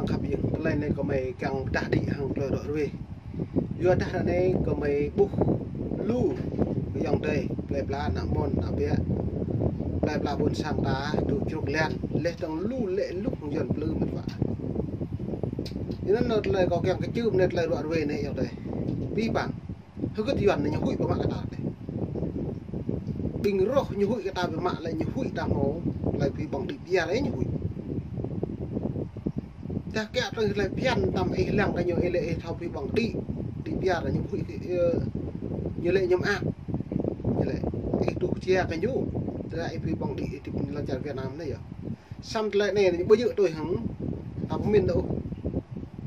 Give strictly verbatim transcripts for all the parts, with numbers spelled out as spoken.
Khăp yơh, tơlơi anai kơmơi kiăng pơdah đĭ hăng tơlơi ră ruai. Yua dah ră anai kơmơi ƀuh lu, ayŏng adơi, plơi pla, ană mơnuih, ană ƀiă, plơi pla ƀôn sang ta, dŏ čruk lan, laih dơ̆ng lu lĕ lu hăng Yuan plư mĕt wa. Yua anŭn tơlơi kâo kiăng kơčưm anai tơlơi ră ruai anai ayŏng adơi. Abih bang. Hơgĕt Yuan anai ñu huĭ biă mă kơ ta anai. Ƀing roh ñu huĭ kơ ta biă mă lĕ ñu huĭ ta hmâo tơlơi pơhiăp ƀơ̆ng đĭ pơyar lĕ ñu huĭ. Dah kiăng tơlơi phiăn tăm ih lăng kơ ñu ih lĕ ih thâo pơhiăp ƀơ̆ng đĭ, đĭ pơyar ñu huĭ kơ, ơ, ñu lĕ ñu mơak. Ñu lĕ ih tuh jia kơ ñu. Tơdah ih pơhiăp ƀơ̆ng đĭ ih tip lŏn čar Việt Nam anai yơh. Samơ̆ tơlơi anai ñu ƀu djơ̆ tui hăng ta pơmĭn ôh.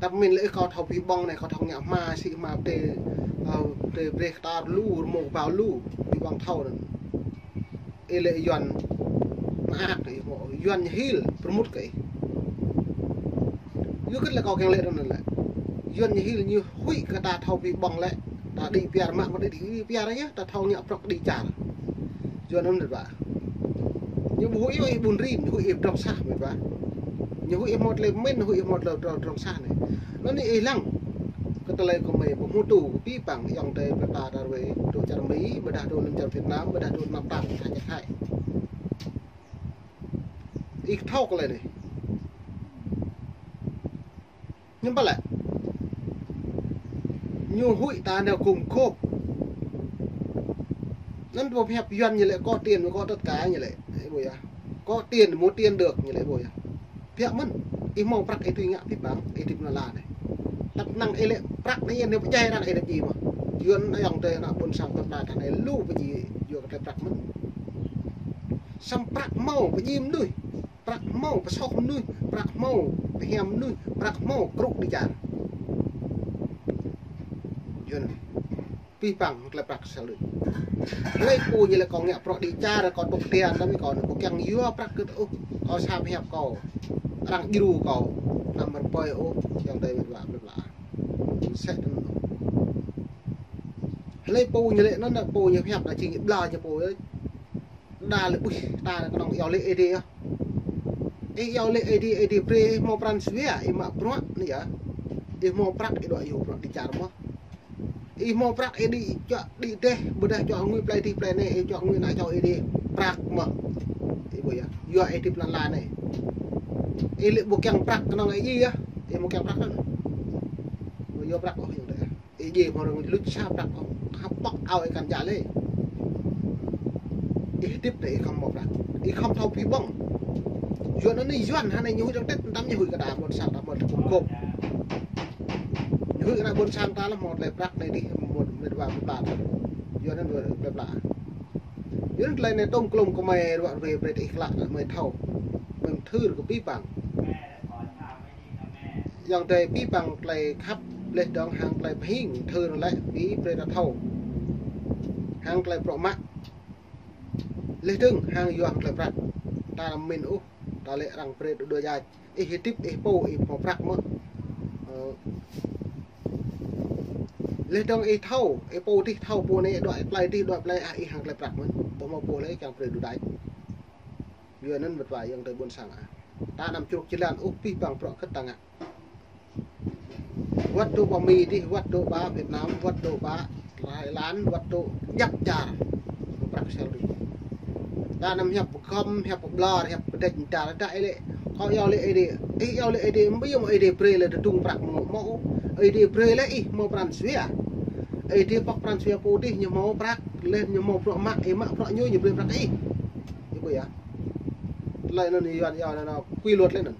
Ta pơmĭn lĕ ih kâo thâo pơhiăp ƀơ̆ng anai, kâo thâo ngă hma, sĭ hma, pơdai, ơ, pơdai brơi kơtar lu, rơmô kơbao lu, pơhiăp ƀơ̆ng thâo anŭn. Ih lĕ Yuan mơak kơ ih hmâo, Yuan ñu hil, pơrơmut kơ ih. Yua hơgĕt lĕ kâo kiăng lĕ anŭn lĕ. Yuan ñu hil ñu huĭ kơ ta thâo pơhiăp ƀơ̆ng lĕ, ta đĭ pơyar mă, mă đĭ pơyar yơh, ta thâo ngă prŏk đĭ čar. Yuan anŭn mĕt wa. Ñu ƀu huĭ ôh ih ƀun rin, ñu huĭ ih pơdrŏng sah mĕt wa. Ñu huĭ ih hmâo tơlơi pơmĭn, ñu huĭ ih hmâo tơlơi pơdrŏng, pơdrŏng sah anai. Anŭn anai ih lăng. Kơ tơlơi kơmơi pơhmutu kơ abih bang ayŏng adơi plơi pla ta rơwĕ, dŏ čar Mi, ƀôdah dŏ lŏn čar Việt Nam, ƀôdah dŏ anăp ta, ta čar Thái. Ih thâo tơlơi anai. Ñu pơlĕ. Ñu huĭ ta nao gum gôp. Anŭn pơhiăp Yuan ñu lĕ có tiền mới có tất cả ñu lĕ. Ih ƀuh yơh. Có tiền mua tiền được ñu lĕ ih ƀuh yơh. Biă mơ̆n. Ih hmâo prăk ih tui ngă abih bang, ih tip nao la anai. Tăp năng ih lĕ prăk anai ñu pơdjai arăng ih đăp ji mơ̆n. Yuan ayŏng adơi ană ƀôn sang plơi pla ta anai lu pơdjai yua kơ tơlơi prăk mơ̆n. Samơ̆ prăk hmâo pơdjai mơnuih. Prăk hmâo pơsoh mơnuih, prăk hmâo pơhiam mơnuih, prăk hmâo krŭ đĭ čar. Yua anŭn. Abih bang tơlơi prăk sel đuč. Hlơi pô ñu lĕ kâo ngă prŏk đĭ čar, kâo tŭk tian, tơdah kâo anŭn ƀu kiăng yua prăk kơ ôh, kâo sa pơhiăp kâo. Arăng djru kâo, anăm rơpơi ôh, ayŏng adơi mĕt wa plơi pla. Sĕ tơnŭn. Hlơi pô ñu lĕ anŭn, pô ñu pơhiăp anŭn jing ƀlŏr ñu pô. Đa lĕ ƀuh ta kơnơ̆ng iâu laĭ Ơi Adai yơh. Ih iâu laĭ Ơi Adai, Ơi Adai brơi ih hmâo pran jua, ih mă bruă anai yơh. Ih hmâo prăk ih dŏ iâu bruă đĭ čar mơ̆n. Ih hmâo prăk ih đĭ čuă đĭ dêh, ƀôdah čuă ngui plơi dih plơi anai, ih čuă ngui ană čô Ơi Adai prăk mơ̆n. Ih ƀuh yơh, yua ih tip lŏn la anai. Ih lĕ ƀu kiăng prăk kơnơ̆ng ih djai yơh, ih ƀu kiăng prăk anŭn. Ƀu yua prăk ôh yơh dêh. Ih djai hmâo arăng luč sa prăk ôh, khăp pŏk ao ih kăn djă lĕ. Ih hơdip anai ih khŏm hmâo prăk. Ih khŏm thâo pơhiăp ƀơ̆ng. Yuan anai Yuan hơnai ñu huĭ arăng tĕt, tăm ñu huĭ kơ ta ƀôn sang ta hmâo tơlơi gum gôp. Ñu huĭ kơ ta ƀôn sang ta lăm hmâo tơlơi prăk anai dih hmâo mĕt wa mĕt pla ta. Yuan anai plơi pla. Yuan anai tơlơi anai tŏng klŏm kơmơi ră ruai brơi ih klă kơmơi thâo. Kơmơi mơthưr kơ abih bang. Ayŏng adơi abih bang tơlơi khăp laih dơ̆ng hăng tơlơi pơhing thâo lĕ ih brơi ta thâo. Hăng tơlơi prŏk mă. Laih dơ̆ng hăng yua hăng tơlơi prăk. Ta anăm min ôh, ta lĕ arăng brơi ta dua jai. Ih hơdip ih pô ih hmâo prăk mơ̆n. Ơ. Laih dơ̆ng ih thâo, ih pô dih thâo pô anai dŏ plơi dih dŏ plơi ah ih hăng tơlơi prăk mơ̆n. Ƀu hmâo pô lĕ kiăng brơi ta dai. Yua anŭn mĕt wa ayŏng adơi ƀôn sang ah. Ta anăm čruk čơlan ôh abih bang prŏk kơ ta ngă. Wơ̆t dŏ pơ Mi dih, wơ̆t dŏ pơ Việt Nam, wơ̆t dŏ pơ Thái Lan, wơ̆t dŏ djăp čar. Prăk sel đuč. Ta anăm hiăp pơgăm, hiăp pơblŏr, hiăp pơdĕč čar, ta ih lĕ. Kâo iâu laĭ Ơi Adai, ih iâu laĭ Ơi Adai, mơ̆ yua mơ̆ Ơi Adai brơi lĕ tơdung prăk mơ̆ mơ̆. Ơi Adai brơi lĕ ih hmâo pran jua. Ơi Adai pŏk pran jua pô dih ñu hmâo prăk, laih ñu hmâo prŏk mă, ih mă prŏk ñu, ñu brơi prăk ih. Ih ƀuh yơh. Tơlơi anŭn Yuan iâu anŭn quy luật lĕ anŭn.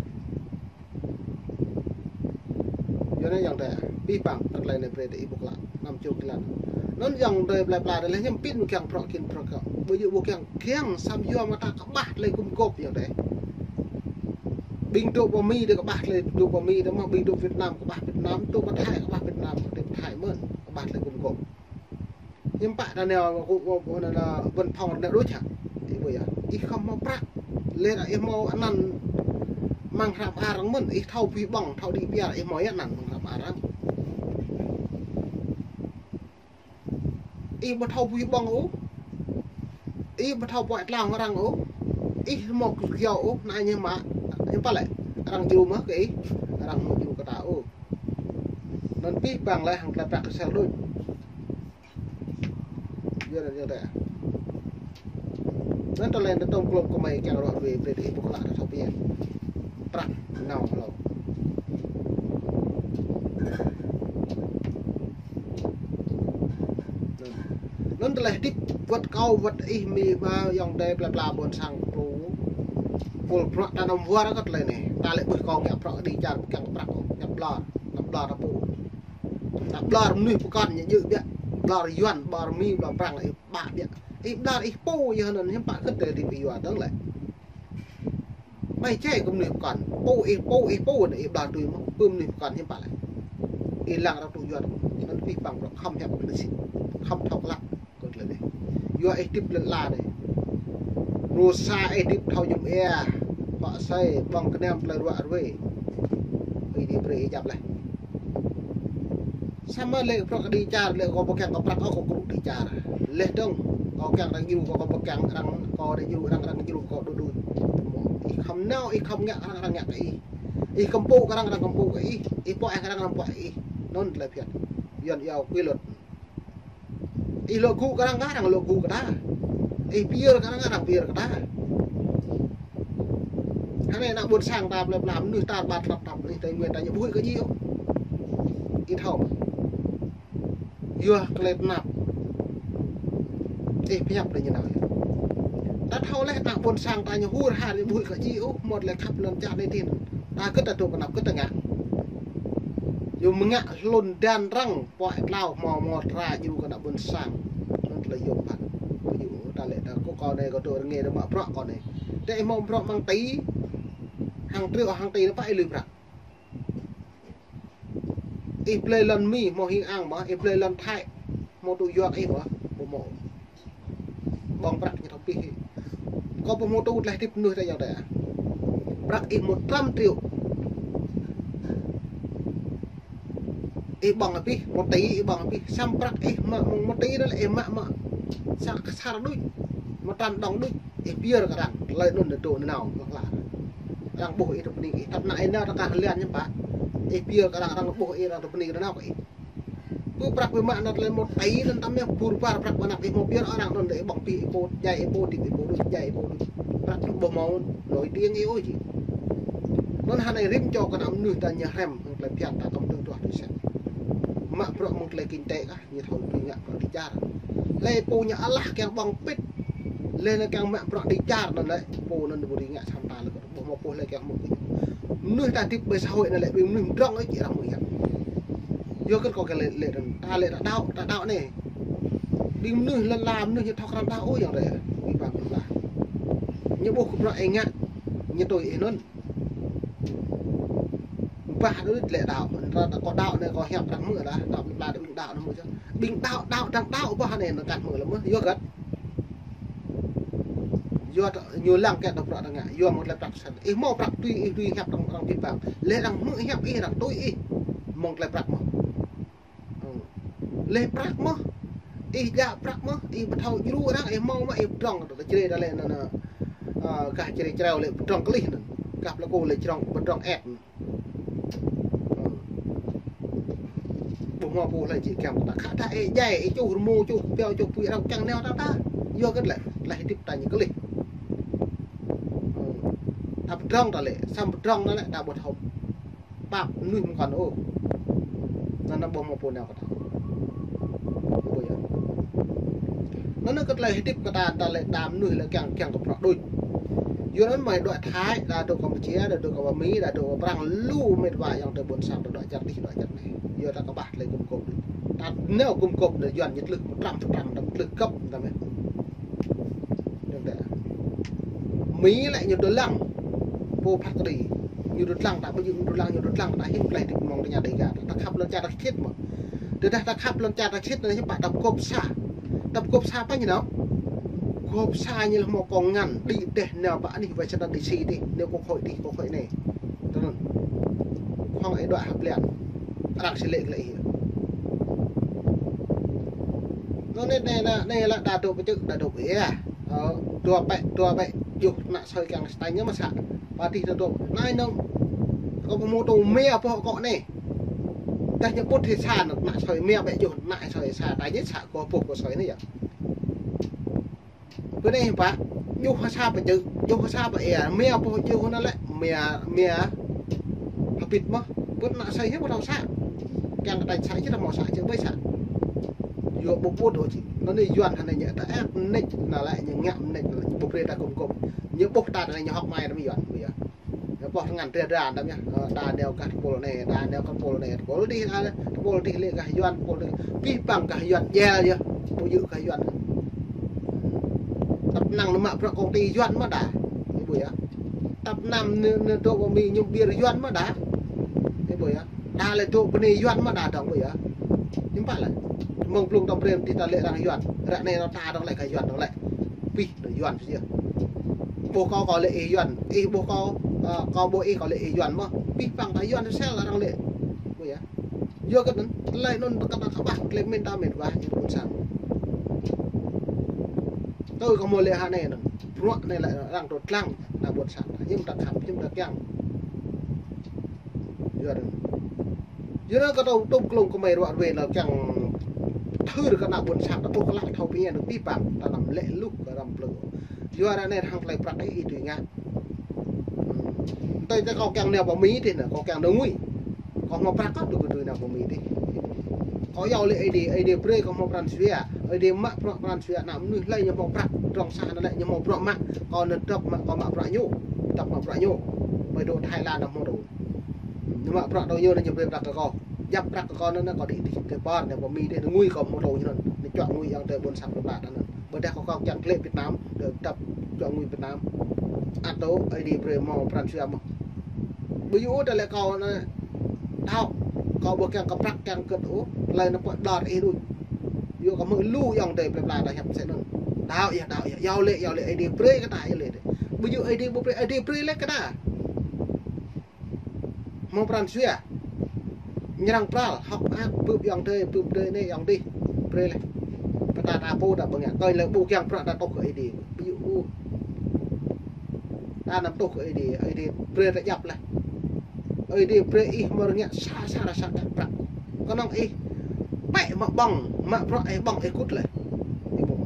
Yua anai ayŏng adơi, abih bang tơlơi anai brơi ta ih ƀuh klă, anăm čruk čơlan. Anŭn ayŏng adơi plơi pla ta lĕ hiam pin ƀu kiăng prŏk kin prŏk kơ. Ƀu djơ̆ ƀu kiăng, kiăng samơ̆ yua mơ̆ ta kơƀah tơlơi gum gôp ayŏng adơi. Ƀing dŏ pơ Mi ta kơƀah tơlơi dŏ pơ Mi ta mơ̆n, ƀing dŏ Việt Nam kơƀah Việt Nam, dŏ pơ Thái kơƀah Việt Nam, dŏ pơ Thái mơ̆n, kơƀah tơlơi gum gôp. Hiư̆m pă ta nao kơ, kơ, kơ, anŭn, anŭn, văn phòng ta nao đôč hă? Ih ƀuh yơh. Ih khŏm hmâo prăk. Laih ih hmâo anăn amăng hră mơar arăng mơ̆n. Ih thâo pơhiăp ƀơ̆ng, thâo đĭ pơyar, ih hmâo yơh anăn amăng hră mơar arăng. Ih ƀu thâo pơhiăp ƀơ̆ng ôh. Ih ƀu thâo pơhiăp tlăng arăng ôh. Ih hmâo kơyâo ôh, anai ñu mă. Hiư̆m pă lĕ. Arăng djru mơ̆ kơ ih. arăng mơ̆ djru kơ ta ôh. Anŭn pih pang lĕ hăng tơlơi prăk kơsel đôč. Yua anŭn yơh tĕ. Anŭn tơlơi anŭn tơm klop kơmơi kiăng ruă ruai brơi ih pơklă ta thâo pia. Prăk nao hlâo. Anŭn tơlơi hơdip wơ̆t kâo wơ̆t ih mĭ ma ayŏng adơi plơi pla ƀôn sang pô. Pul prăk ta năm war kơ tơlơi anai. Ta lĕ ƀuh kâo ngă prăk kơđi čar kiăng prăk ngă ƀlŏr. Ngă ƀlŏr ta pô. Ta ƀlŏr mơnuih pơkŏn ñu djơ̆ biă. Ƀlŏr Yuan, ƀlŏr Mi, ƀlŏr Prang, ih ƀă biă. Ih ƀlŏr ih pô yơh anŭn hiư̆m pă kơt tơlơi hơdip ih yua dơ̆ng lĕ. Ƀai čai kơ mơnuih pơkŏn. Pô ih pô ih pô anŭn ih ƀlŏr tui mơ̆. Pơ mơnuih pơkŏn hiư̆m pă lĕ. Ih lăng arăng tŭ yua anŭn pih pang prăk khŏm hiăp kơ tơlơi sĭt. Khŏm thâo klă. Kơ tơlơi anai. Yua ih hơdip lŏn ala anai. Mơnuih sa ih hơdip thâo jum ia. Pă sai ƀơ̆ng kơnăm tơlơi ruă ruai. Ih đĭ brơi ih djăp laih. Samơ̆ lĕ prăk kơđi čar lĕ kâo ƀu kiăng kơ prăk kâo kơđi čar. Laih dơ̆ng kâo kiăng arăng djru kâo ƀu kiăng arăng kâo arăng djru arăng arăng djru kâo đôč đôč. Ih khŏm nao ih khŏm ngă arăng arăng ngă kơ ih. Ih kơmpŭ kơ arăng arăng kơmpŭ kơ ih. Ih pŏk ih kơ arăng arăng pŏk ih. Anŭn tơlơi phiăn. Yuan iâu quy luật. Ih lŏ gŭ kơ arăng, arăng lŏ gŭ kơ ta. Ih pơyơr kơ arăng, arăng pơyơr kơ ta. Hơnai ană ƀôn sang ta plơi pla mơnuih ta ƀă tơlăp tap mơnuih Tây Nguyên ta ñu ƀu huĭ kơ djai ôh. Ih thâo mơ̆. Yua tơlơi tơnap. Ih pơhiăp lĕ ñu nao yơh. Ta thâo lĕ ană ƀôn sang ta ñu hur har ñu ƀu huĭ kơ djai ôh, mơ̆ tơlơi khăp lŏn čar anai tin. Ta kơt ta dŏ pơnăp kơt ta ngă. Yua mơ̆ ngă hlŭn dan arăng. Pŏk tlao hmâo hmâo tra djru kơ ană ƀôn sang. Anŭn tơlơi yôm pă. Ƀu djơ̆ ta lĕ ta kơ kâo anai kâo dŏ rơngai dŏ mă prăk kâo anai. Tơdah ih hmâo prăk mơ̆ng ti. Hăng triu hăng ti anŭn pă ih lui prăk. Ih blơi lŏn Mi hmâo hing ang mơ̆, ih blơi lŏn Thái hmâo tŭ yua kơ ih mơ̆, ƀu hmâo. Ƀơ̆ng prăk ñu thâo pih. Kâo ƀu hmâo tŭ tơlơi hơdip mơnuih ta yua tĕ. Prăk ih hmâo trăm triệu. Ih ƀơ̆ng abih, hmâo ti ih ƀơ̆ng abih, samơ̆ prăk ih mă mơ̆ng hmâo ti anŭn lĕ ih mă mă. Sa kơsar đôč, mơtam đŏng đôč, ih pơyơr kơ arăng, tơlơi anŭn dŏ nanao, lăk lăk. Arăng ƀuh ih tơpơning ih, tăp ană ih nao tơkah lian hiư̆m pă. Ih pơyơr kơ arăng, arăng ƀuh ih, arăng tơpơning nanao kơ ih. Pơ prăk ƀu mă anŭn tơlơi hmâo ti anŭn tăm yơh, bur bar prăk ƀu anăp ih hmâo pơyơr arăng anŭn lĕ ih ƀơ̆ng abih ih pô, djai ih pô, hơdip ih pô đôč, djai ih pô đôč. Prăk ƀu hmâo, nổi tiếng ih ôh či. Anŭn hơnai rĭm čô kơ ană mơnuih ta ñu hrăm, hăng tơlơi phiăn ta kơm tơ̆ng tuah tui sĕ. Mă bruă mơ̆ng tơlơi kinh tế kah, ñu thâo tui ngă bruă kơđi čar. Lĕ pô ñu alah kiăng ƀơ̆ng pĭt. Lĕ anŭn kiăng mă bruă kơđi čar anŭn lĕ, pô anŭn ƀu dưi ngă săm ta lĕ kơ ƀu hmâo pô lĕ kiăng hmâo pĭt. Mơnuih ta hơdip ƀơi xã hội anŭn lĕ, ƀing mơnuih mơdrŏng ih či arăng mơ̆ yap. Yua kơ kâo kơ lĕ, lĕ anŭn, ta lĕ ta đaŏ, ta đaŏ anai. Ƀing mơnuih lŏn ala mơnuih ñu thâo krăn đaŏ ôh ayŏng adơi. Ƀing ƀă ƀing ƀă. Ñu ƀuh kơ bruă ih ngă, ñu tui ih anŭn. Bah đôč lĕ đaŏ, ta, ta kâo đaŏ anai kâo hiăp arăng hmư̆ dah, đaŏ ƀing ƀă đaŏ ƀing đaŏ anŭn hmư̆ čang. Ƀing đaŏ, đaŏ, arăng đaŏ bah anai anŭn kăn hmư̆ lĕ mơ̆, yua hơget. Yua ta, ñu lăng kĕ ta bruă ta ngă, yua mơ̆ng tơlơi prăk săn. Ih hmâo prăk tui, ih tui hiăp arăng, arăng pĭt păng. Lĕ arăng hmư̆ hiăp ih, arăng tui ih. Mơ̆ng tơlơi prăk mơ̆. Ơ. Lĕ prăk mơ̆. Ih djă prăk mơ̆, ih ƀu thâo djru arăng, ih hmâo mơ̆, ih pơdrŏng, ta črê ta lĕ anŭn, anŭn. Ơ, kah črê črâo lĕ pơdrŏng kơlih anŭn. Kah plơi kơ lĕ črŏng, pơdrŏng ĕt. Ơ. Ƀu hmâo pô hlơi či kiăng ta khă ta ih djai, ih čuh rơmô, čuh pioh, čuh pui arăng kiăng nao ta ta. Yua kơ tơlơi, tơlơi hơdip ta ñu kơlih. Ơ. Ta pơdrŏng ta lĕ, săm pơdrŏng ta lĕ, ta ƀu thâo. Pap mơnuih mơkŏn ôh. Anŭn anŭn ƀu hmâo pô nao kơ ta. Ƀu yơh. Anŭn anŭn kơ tơlơi hơdip kơ ta, ta lĕ đa mơnuih lĕ kiăng, kiăng kơ bruă đôč. Yua anŭn mơi dŏ Thái, đa dŏ Campuchia, đa dŏ kơ Mi, đa dŏ Prang, lu mĕt wa ayŏng adơi ƀôn sang, đa dŏ čar tih, dŏ čar anai. Yua ta kơƀah tơlơi gum gôp đôč. Ta nao gum gôp đa Yuan ñu tlưh pơtram, pơtram, đa tlưh găp, đa mĕt. Dơ̆ng tĕ. Mi lĕ ñu dŏ lăng. Pô phat kơđi. Ñu dŏ lăng ta ƀu djơ̆ ñu dŏ lăng, ñu dŏ lăng ta hiư̆m tơlơi hơdip mơ̆ng tơña Dega. Ta khăp lŏn čar ta sĭt mơ̆. Tơdah ta khăp lŏn čar ta sĭt anai hiư̆m pă ta pơgôp sa. Ta pơgôp sa pă ñu nao. Gôp sa ñu lĕ hmâo kông ngăn, đĭ đeh nao pơ anih Washington D C tih, nao kơ hội tih, kơ hội anai. Tui anŭn. Khŏng ih dŏ hơblan. Arăng sĭ lĕ kơ lĕ ih. Anŭn anai, anai, anai, anai lĕ đa dŏ pơčơ̆, đa dŏ pơia. Ơ, dua pĕ, dua pĕ, juh ană sơi kiăng sơtai ñu mơsa. Pă tih dŏ dŏ. Anai anŭn. Kâo pơhmutu mia boh akŏ anai. Tơdah ñu pŭt hĭ sa anŭn, ană soi mia bĕ juh, ană soi sa, ta ñu sa kơ boh kơ soi anai yơh. Bơ anai pă, juh ha sa pơčư̆, juh ha sa pơia, mia boh juh anŭn lĕ, mia, mia hơbĭt mơ̆n. Pŭt ană soi ñu ƀu thâo sa. Kiăng kơ ta sa, či ta hmâo sa, či ƀai sa. Yua ƀu pŭt ôh či. Anŭn anai Yuan hơnai ñu ta ĕp mơneč, anŭn lĕ ñu ngă mơneč, anŭn lĕ ñu ƀu brơi ta gum gum. Ñu ƀuh ta anai ñu hŏk mai ta mơ̆ Yuan, ƀu yơh. Ñu ƀuh tơngan tơda đam yơh. Ơ, đa nao gah tơpul anai, đa nao gah tơpul anai, tơpul adih, đa tơpul adih lĕ gah Yuan, tơpul adih. Abih bang gah Yuan djel yơh, ƀu djơ̆ gah Yuan. Tăp năng nao mă bruă công ty Yuan mơ̆n đa. Ih ƀuh yơh. Tăp năng nao, nao dŏ pơ Mi ñu ƀiă Yuan mơ̆n đa. Ih ƀuh yơh. Đa lĕ dŏ pơ anai Yuan mơ̆n đa dŏng ƀuh yơh. Hiư̆m pă lĕ. Mơ̆ng blung tơm brem ti ta lĕ arăng Yuan. Ră anai nao ta dŏng lĕ gah Yuan dŏng lĕ. Abih Yuan sĭt yơh. Ƀuh kâo, kâo lĕ ih Yuan. Ih ƀuh kâo, ơ, kâo ƀuh ih, kâo lĕ ih Yuan mơ̆n. Abih bang ta Yuan sel arăng lĕ. Ƀuh yơh. Yua kơ anŭn, tơlơi anŭn ta kơƀah, tơlơi mĭn ta mĭn wah, ñu ƀôn sang. Tui kâo hmâo lĕ hơnai anŭn. Bruă anai lĕ arăng dŏ lăng, ană ƀôn sang. Hiư̆m ta khăp, hiư̆m ta kiăng. Yua anŭn. Yua anŭn kâo tŭ tŭm klông kơ mơi ruă ruê lĕ kiăng thâo kơ ană ƀôn sang ta ƀuh klă thâo pơñen abih bang, ta anăm lĕ luh kơ răm plư. Yua anŭn anai hăng tơlơi prăk ih, ih tui ngă. Tui tơ kâo kiăng nao pơ Mi tih anŭn, kâo kiăng nao ngui. Kâo hmâo prăk kâo tui kơ tui nao pơ Mi tih. Kâo iâu lĕ Ơi Adai, Ơi Adai brơi kâo hmâo pran jua. Ơi Adai mă bruă pran jua, ană mơnuih hlơi ñu hmâo prăk, drŏng sa anŭn lĕ ñu hmâo bruă mă. Kâo anŭn dŏ mă, kâo mă bruă ñu. Dŏ mă bruă ñu. Mơi dŏ Thái Lan anŭn hmâo dŏ. Ñu mă bruă dŏ ñu anŭn ñu brơi prăk kơ kâo. Djăp prăk kơ kâo anŭn, anŭn kâo đĭ tih kơ pơ anai pơ Mi tih, anŭn ngui kâo hmâo dŏ ñu anŭn. Anŭn čuă ngui ayŏng adơi ƀôn sang pơpă ta anŭn. Ƀôdah kâo, kâo kiăng klĕ Việt Nam, đơ dăp čuă ngui Việt Nam. Ăt dŏ Ơi Adai brơi hmâo pran jua mơ̆n. Ƀu djơ̆ ôh ta lĕ kâo anŭn. Đaŏ, kâo ƀu kiăng kơ prăk kiăng kơt ôh, tơlơi anŭn pơđar ih đôč. Yua kơ hmư̆ lu ayŏng adơi plơi pla ta hiăp sĕ anŭn. Đaŏ yơh, đaŏ yơh. Iâu lĕ, iâu lĕ Ơi Adai brơi kơ ta, iâu lĕ. Ƀu djơ̆ Ơi Adai ƀu brơi, Ơi Adai brơi lĕ kơ ta. Hmâo pran jua. Ñu arăng pral, hŏk mơak, bưp ayŏng adơi, bưp adơi anai ayŏng adih. Brơi lĕ. Pơtă ta pô ta ƀu ngă, kơ lĕ ƀu kiăng prăk ta tuh kơ Ơi Adai. Ƀu djơ̆ ôh. Ta anăm tuh kơ Ơi Adai, Ơi Adai brơi ta djăp lĕ. Ơi Adai brơi ih hmâo rơngiă sa, sa, sa, sa prăk. Kơnơ̆ng ih pĕ mă ƀơ̆ng, mă bruă ih ƀơ̆ng ih kŭt lĕ. Ih ƀơ̆ng.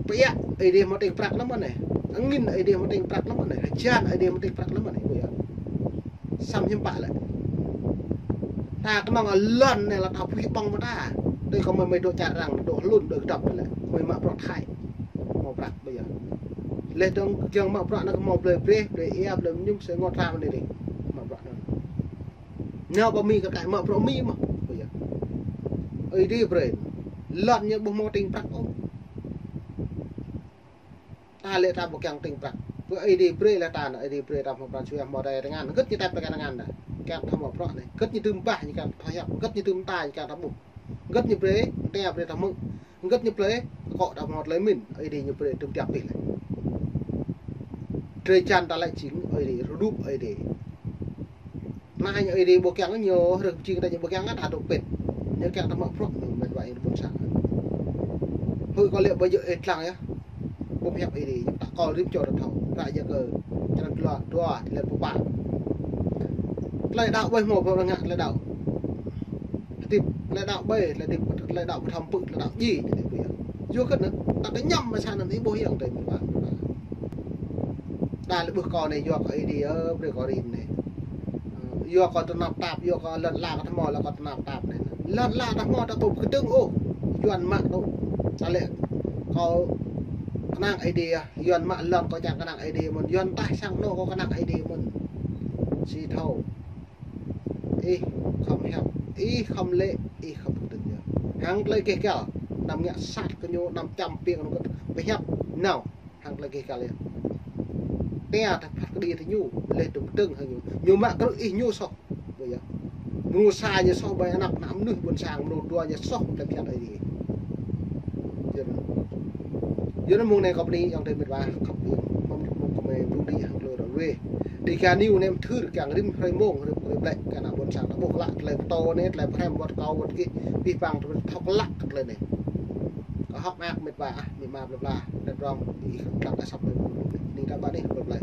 Pơiă Ơi Adai hmâo tĭng prăk lăm anai. Angin Ơi Adai hmâo tĭng prăk lăm anai. Hơjan Ơi Adai hmâo tĭng prăk lăm anai. Ƀu yơh. Samơ̆ hiư̆m pă lĕ. Ta kơnơ̆ng lŏn anai lĕ ta pơhuĭ ƀơ̆ng mơ̆ ta. Tui kơ mơi, mơi dŏ čar arăng, dŏ hlŭn, dŏ kơdŏp anai lĕ. Mơi mă bruă Thái. Hmâo prăk ƀu yơh. Laih dơ̆ng kiăng mă bruă anŭn kơ hmâo blơi brơi, blơi ia, blơi mơñum, sĕ ngŏ tram anai dih. Mă bruă anŭn. Nao pơ Mi kơ ta mă bruă Mi mơ̆n. Ƀu yơh. Ơi Adai brơi. Lŏn ñu ƀu hmâo tĭng prăk ôh. Ta lĕ ta ƀu kiăng tĭng prăk. Pơ Ơi Adai brơi lĕ ta anŭn, Ơi Adai brơi ta hmâo pran jua, hmâo rai tơngan. Hơget ñu tep tơngan ta. Kiăng ta hmâo bruă anai. Hơget ñu dưm bah, ñu kiăng ta thâo hiăp. Hơget ñu dưm ta, ñu kiăng ta ƀuh. Hơget ñu brơi, ta brơi ta hmư̆. Hơget ñu brơi, kơ ta hmâo tơlơi mĭn, Ơi Adai ñu brơi tŭm tiap pih lĕ. Drơi jăn ta lĕ jing, Ơi Adai, rơđŭp Ơi Adai. Anai ñu Ơi Adai ƀu kiăng ñu, hrih jing ta ñu ƀu kiăng ta dŏ pĭt. Ñu kiăng ta mă bruă ñu mĕt wa ayŏng adơi ƀôn sang. Hơi kâo lĕ ƀu djơ̆ ih lăng yơh. Ƀu hiăp Ơi Adai, ñu ta kơ rĭm čô ta thâo. Ră yơh kơ, črăn dua, dua, tơlơi pơpă. Tơlơi đaŏ ƀơi hmâo pơrơngă tơlơi đaŏ. Hơdip, tơlơi đaŏ ƀơi, tơlơi hơdip, tơlơi đaŏ pơthâo pơpư̆, tơlơi đaŏ djai, tơlơi ƀơi. Yua kơ anŭn, ta kơñăm mơ̆ sa anŭn ih ƀuh ayŏng adơi mĕt wa. Đa lĕ ƀuh kâo anai yua kơ Ơi Adai, ơ, brơi kâo rin anai. Ơ, yua kơ tơnap tap, yua kơ lŏn ala kơ ta hmâo lĕ kơ tơnap tap anai. Lŏn ala ta hmâo ta ƀu kơdơ̆ng ôh. Yuan mă tŭ. Ta lĕ kâo kơnang Ơi Adai, Yuan mă lŏn kâo čang kơnang Ơi Adai mơ̆n. Yuan taih sang anŏ kâo kơnang Ơi Adai mơ̆n. Sĭt thâo. Ih khŏm hiăp, ih khŏm lĕ, ih khŏm kơdơ̆ng yơh. Hăng tơlơi gêh gal, anăm ngă sat kơ ñu, anăm čăm piêng anŭn kơ pơhiăp nao, hăng tơlơi gêh gal yơh. Tơdah ta phat kơđi tơ ñu, laih dơ̆ng kơdơ̆ng hăng ñu. Ñu mă krư̆ ih ñu soh, ƀu yơh. Mơnuih sa ñu soh ƀơi anăp ană mơnuih ƀôn sang, mơnuih dua ñu soh tơlơi phiăn Ơi Adai. Yơh. Yua anŭn mông anai kâo bơni ayŏng adơi mĕt wa, khăp ƀing mơ̆ng mông kơ mơi blung đĭ hăng tơlơi ră ruai. Dega News anai mơthưr kiăng rĭm hrơi mông, rĭm hrơi ƀlĕ kơ ană ƀôn sang ta ƀuh klă tơlơi pơtô anai, tơlơi pơhrăm wơ̆t kâo wơ̆t gih, abih bang ta thâo klă kơ tơlơi anai. Kâo hơ̆k mơak mĕt wa ah, amĭ ama plơi pla, tơdrong, ih klă asăp tơlơi mông. Anai ta ƀă anai, plơi pla.